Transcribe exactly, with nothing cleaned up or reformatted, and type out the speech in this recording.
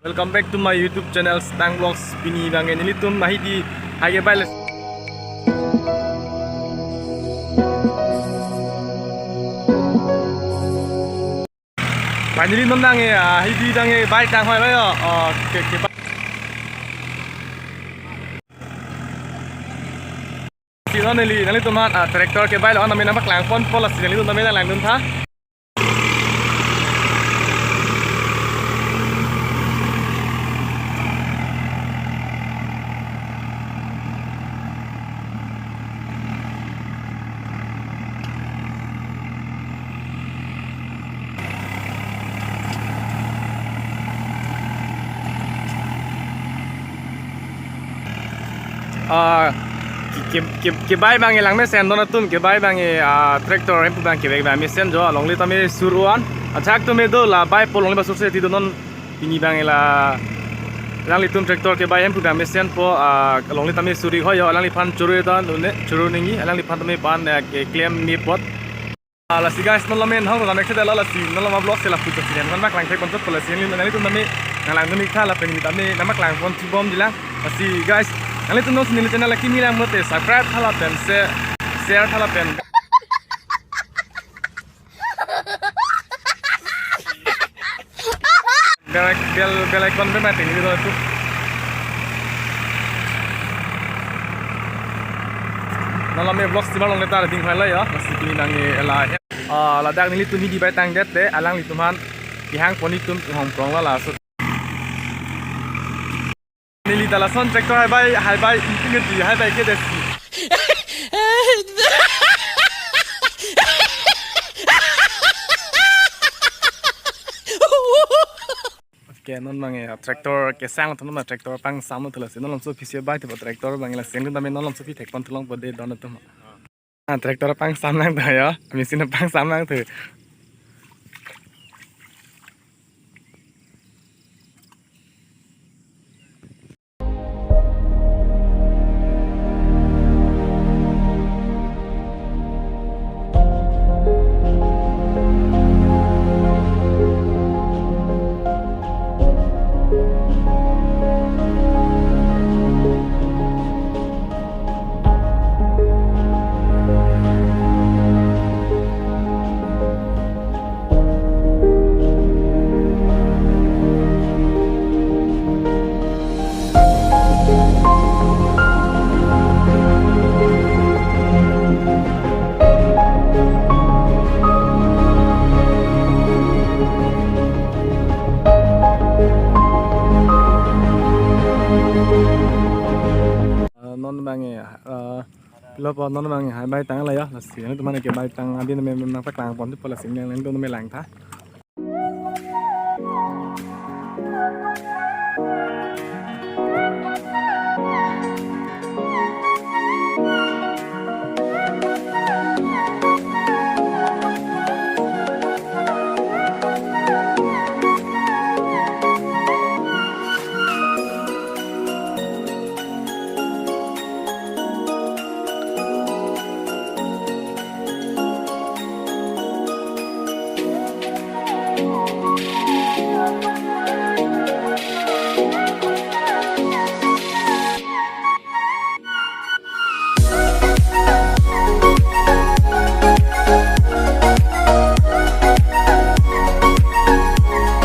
Welcome back to my YouTube channel, Stang Vlogs. Pini abang nelitum ahidi hai kebai le. Finally non abang, ah, ahidi abang bai tang hoi lo yo. Oh, ke, kebai. Si non neli nanglitum aphan, ah, tractor kebai lo-an tame nangpaklang ponpo, lasi nanglitum tame nanglangdun tha. Ah, ke, ke, ke, kebai abang lang mesen, don atum, kebai abang, ah, tractor hemphu abang kebai abang mesen jo, alongle tame sur un. Ajahak atum do la bai po alongle ba sur se ti do non. Pini abang la alanglitum tractor kebai hemphu abang mesenpo, ah, alongle tame suri hoi yo, alangliphan choro don, une choro nangji, alangliphan tame pan, eh, keklem ni pot. Ah, lasi guys, non lo men hong ro namek seta lo, lasi non lo ma vlog se la puchot si nangpaklang thek ponchotpo, lasi neli nanglitum tame nanglangdun ik tha, lapen neli tame nangpaklang pon thubom dilang. Lasi guys, nanglitum non si neli channel akimi lang mate subscribe tha lapen share, share tha lapen bell, bell icon pen mati ni do tu. Non lo me vlog steamer along letar ding hoi lo yo, lasi pini abang la he. Ah, ladak nelitum ahidi bai tangdet te, alanglitum aphan kehang pon itum hong krong lo laso. Neli ta lason tractor hai bai, hai bai, ingti ingti, hai bai ke desi. Okay, non abang ya, tractor kesang tu non tractor pangsam tu lasi, non lom so phisi bai tu tractor abang lasi, nelitum tame non lom so phi thek pon thu longpo de don atum. Ah, tractor pangsam nangtha yo, machine pangsam nangtha. Ah, non abang, ah, pilo po, non abang hai bai tang la yo, lasi nelitum aphan kebai tang adi name nangpaklang pon thupo, lasi nanglitum tame lang tha.